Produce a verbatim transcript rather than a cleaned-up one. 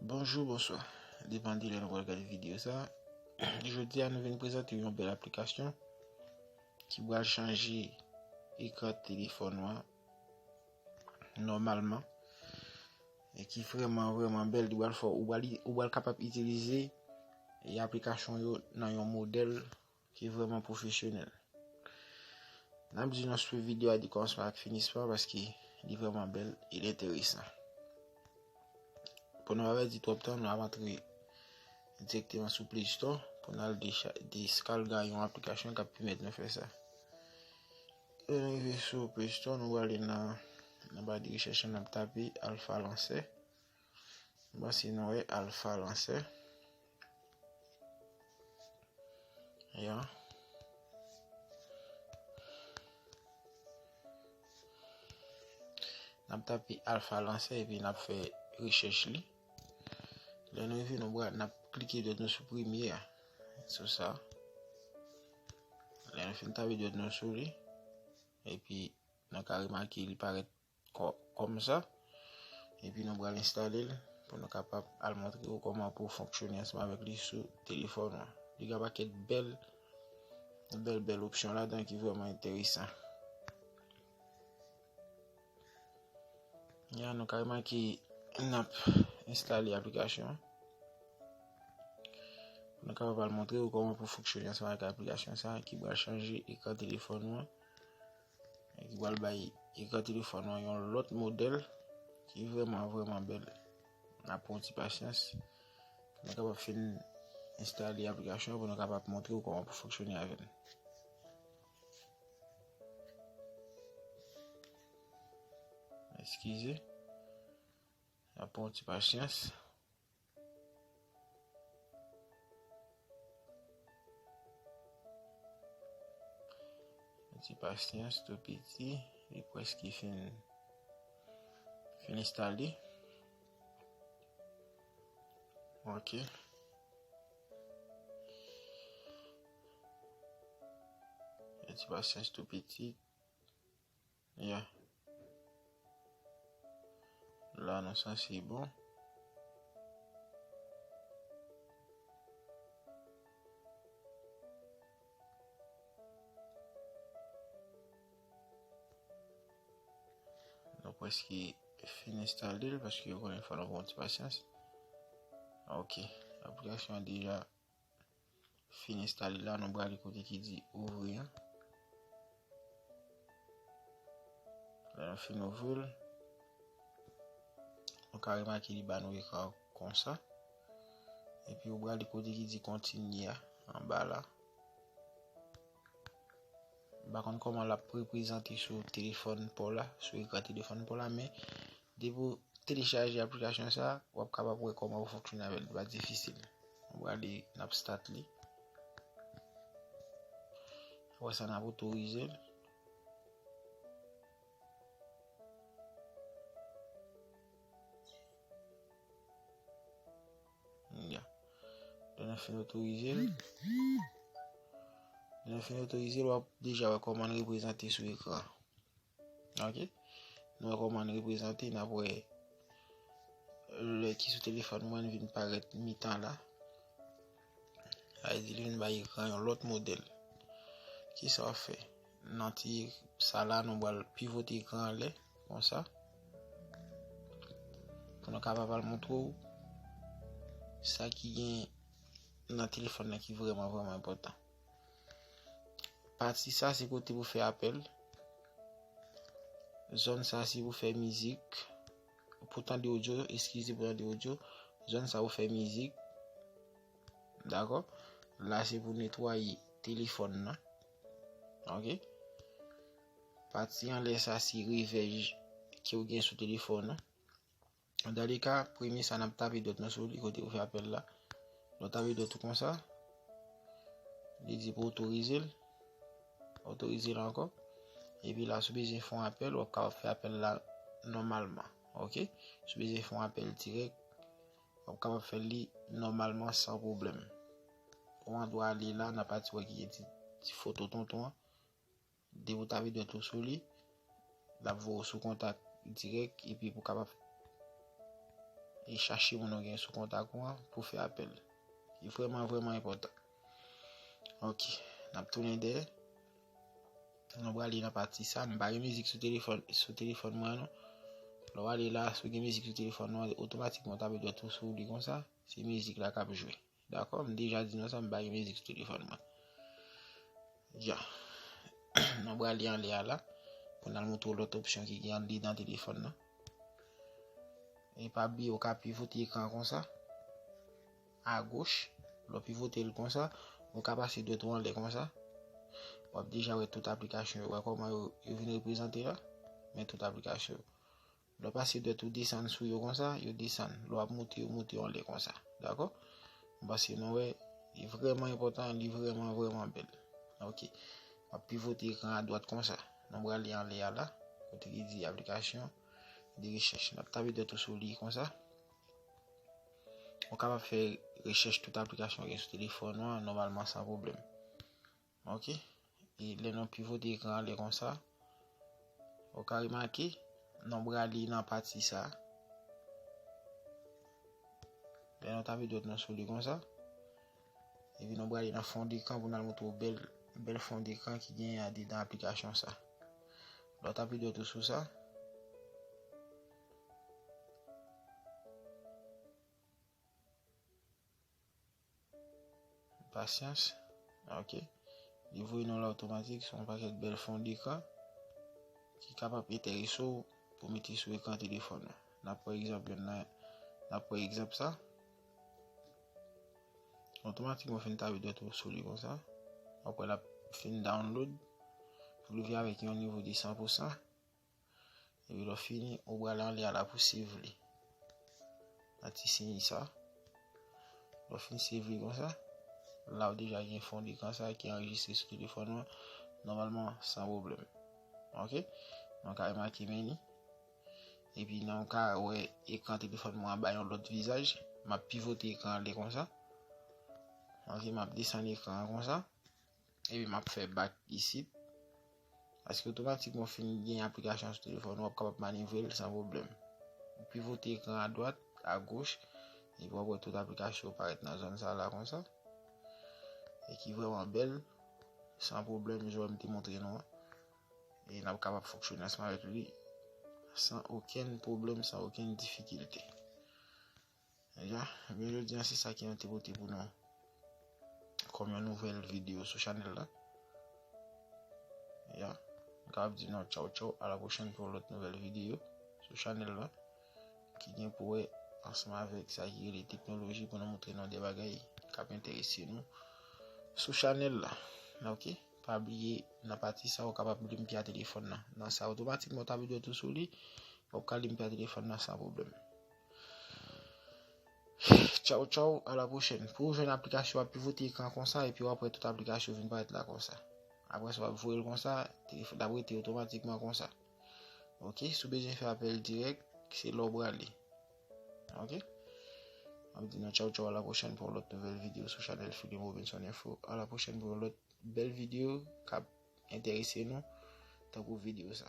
Bonjou, bonswa. Depann de lè nou pral gade videyo sa. Jodi a, nou vin prezante yon bèl aplikasyon ki pral chanje ekran telefòn ou an nòmalman. E ki vrèman, vrèman bèl. Li pral fè, ou pral, ou pral kapab itilize e aplikasyon yo nan yon modèl ki vrèman pwofesyonèl. N ap di nou swiv videyo a de kòmansman ak finisman paske li vrèman bèl e li enteresan. Pou nou pa pèdi twòp tan, nou ap antre dirèkteman sou Play Store pou n al decha-, deskalga yon aplikasyon k ap pèmèt nou fè sa. Lè nou rive sou Play Store, nou prale nan, nan ba de rechèch la, n ap tape Alpha Launcher. M panse nou wè Alpha Launcher. Ya. N ap tape Alpha Launcher epi n ap fè rechèch li. Lè nou rive, nou pral, n ap klike dwèt nou sou premye a. Sou sa. Lè nou fin tape dwèt nou sou li, epi nou ka remake li parèt kò-, kòm sa. Epi nou pral enstale l pou nou kapab al montre w kòman pou w fonksyone ansanm avèk li sou telefòn ou an. Li gen pakèt bèl, bèl, bèl opsyon ladan ki vrèman enteresan. Ya, nou ka remake n ap enstale aplikasyon an. Pou nou kapab al montre w kòman pou fonksyone ansanm avèk aplikasyon sa a ki pral chanje ekran telefòn ou an. Ki pral bay ekran telefòn ou an yon lòt modèl ki vrèman, vrèman bèl. N ap pran yon ti pasyans pou nou kapab fin enstale aplikasyon an pou nou kapab montre w kòman pou fonksyone avè l. Eskize. N ap pran yon ti pasyans. Yon ti pasyans tou piti, li prèske fin, fin enstale. Ok. Yon ti pasyans tou piti. Ya. La, nou sanse bon. Nou prèske fin enstale l, paske yo konnen fò nou pran yon ti pasyans. Ok, aplikasyon an deja fin enstale la, nou prale kote ki di ouvrir an. Lè nou fin ouvri l, nou ka remake li ba nou ekran konsa. Epi ou prale kote ki di kontinye a, anba la. M pa konn kòman l ap reprezante sou telefòn pa w la, sou ekran telefòn pa w la, men depi w telechaje aplikasyon sa, w ap kapab wè kòman pou fonksyone avè l. Li pa difisil. Mwen prale, n ap start li. Apre sa, n ap otorize l. Ya. Lè nou fin otorize l, lè nou fin otorize l, w ap deja wè kòman l reprezante sou ekran. Ok? Nou wè kòman l reprezante, n ap wè lè ki sou telefòn mwen vin parèt mitan la. Sa vle di li vin bay ekran yon lòt modèl. Kisa w ap fè? Nan ti sa la, nou pral pivote ekran anlè, konsa. Pou nou kapab al montre w sa ki gen nan telefòn nan ki vrèman, vrèman enpòtan. Pati sa, se kote pou fè apèl. Zòn sa, se pou fè mizik. Pou tande odyo, eskize, pou tande odyo. Zòn sa, pou fè mizik. Dakò? La, se pou netwaye telefòn nan. Ok? Pati anlè sa, se revè ke w gen sou telefòn nan. Dans le cas, premye sa, n ap tape dwèt nou sou li, kote ou fè apèl la. Nou tape dwèt ou konsa. Li di pou otorize l. Otorize l ankò. Epi la, si w bezwen fè yon apèl, w ap kapab fè apèl la nòmalman. Ok? Si w bezwen fè yon apèl dirèk, w ap kapab fè li nòmalman san pwoblèm. Ou an dwa ale la, nan pati wè ki gen ti, ti foto tonton an. Depi w tape dwèt ou sou li, l ap voye w sou kontak dirèk, epi pou w kapab e chache moun ou gen sou kontak ou an pou fè apèl. Li vrèman, vrèman enpòtan. Ok, n ap tounen dèyè. Nou prale nan pati sa, m pa gen mizik sou telefòn, sou telefòn mwen non. Lè w ale la, si w gen mizik sou telefòn ou an, otomatikman w tape dwèt ou sou li konsa, se mizik la k ap jwe. Dakò? M deja di nou sa, m pa gen mizik sou telefòn mwen. Ya. Nou prale anlè a la, pou n al montre w lòt opsyon ki gen andedan telefòn nan. E pa bliye, ou ka pivote ekran konsa, agoch. Lè w pivote l konsa, ou ka pase dwèt ou anlè konsa. W ap deja wè tout aplikasyon yo, wè kòman yo, yo vin reprezante la. Men tout aplikasyon yo. Lè w pase dwèt ou desann sou yo konsa, yo desann. Lè w ap moute, yo moute anlè konsa. Dakò? M panse nou wè, li vrèman enpòtan, li vrèman, vrèman bèl. Ok. W ap pivote ekran a dwat konsa. Nou prale anlè a la, kote ki di aplikasyon de rechèch. N ap tape dwèt ou sou li konsa. Ou kapab fè rechèch tout aplikasyon ki gen sou telefòn ou an, nòmalman san pwoblèm. Ok. E lè nou pivote ekran anlè konsa, ou ka remake, nou prale nan pati sa. Lè nou tape dwèt nou sou li konsa, epi nou prale nan fon dekran pou n al montre w bèl, bèl fon dekran ki genyen andedan aplikasyon sa. Lè w tape dwèt ou sou sa, Pasyans. Ok. Li voye nou la otomatik, se yon pakèt bèl fon dekran ki kapab enterese w pou mete sou ekran telefòn ou. N ap pran egzanp youn nan, n ap pran egzanp sa. Otomatikman, w fin tape dwèt ou sou li konsa. W ap wè l ap fin download pou li vin avèk yon nivo de san pou san. Epi lè w fini, ou prale anlè a la pou save li. Nan ti siy sa. Lè w fin save li konsa, la w deja gen fon dekran sa ki anrejistre sou telefòn ou an, nòmalman san pwoblèm. Ok? Nou ka remake meni. Epi nou ka wè ekran telefòn mwen an bay yon lòt vizaj. M ap pivote ekran anlè konsa. Ok, m ap desann ekran an konsa. Epi m ap fè back isit. Paske otomatikman w fin gen aplikasyon sou telefòn ou, w ap kapab manevre l san pwoblèm. Ou pivote ekran a dwat, a goch, epi w ap wè tout aplikasyon yo parèt nan zòn sa la konsa. E ki vrèman bèl, san pwoblèm, jan m te montre nou an. E n ap kapab fonksyone ansanm avèk li san okenn pwoblèm, san okenn difikilte. Ya, ebyen jodi a se sa ke nou te pote pou nou kòm yon nouvèl videyo sou chanèl la. Ya, m kapab di nou tchaw tchaw, a la pwochèn pou yon lòt nouvèl videyo sou chanèl la ki gen pou wè ansanm avèk sa ki rele teknoloji pou nou montre nou de bagay k ap enterese nou sou chanèl la. Ok, pa bliye nan pati sa ou kapab limpya telefòn nan. Nan sa otomatikman w tape dwèt ou sou li, w ap ka limpya telefòn nan san pwoblèm. Tchaw tchaw, a la pwochèn. Pou w jwenn aplikasyon, w ap pivote ekran konsa epi w ap wè tout aplikasyon vin parèt la konsa. Apre sa w ap voye l konsa, telefòn ap rete otomatikman konsa. Ok, si w bezwen fè apèl dirèk, se la w prale. Ok? M ap di nou tchaw tchaw, a la pwochèn pou yon lòt nouvèl videyo sou chanèl Philly Robinson Info. A la pwochèn pou yon lòt bèl videyo k ap enterese nou tankou videyo sa.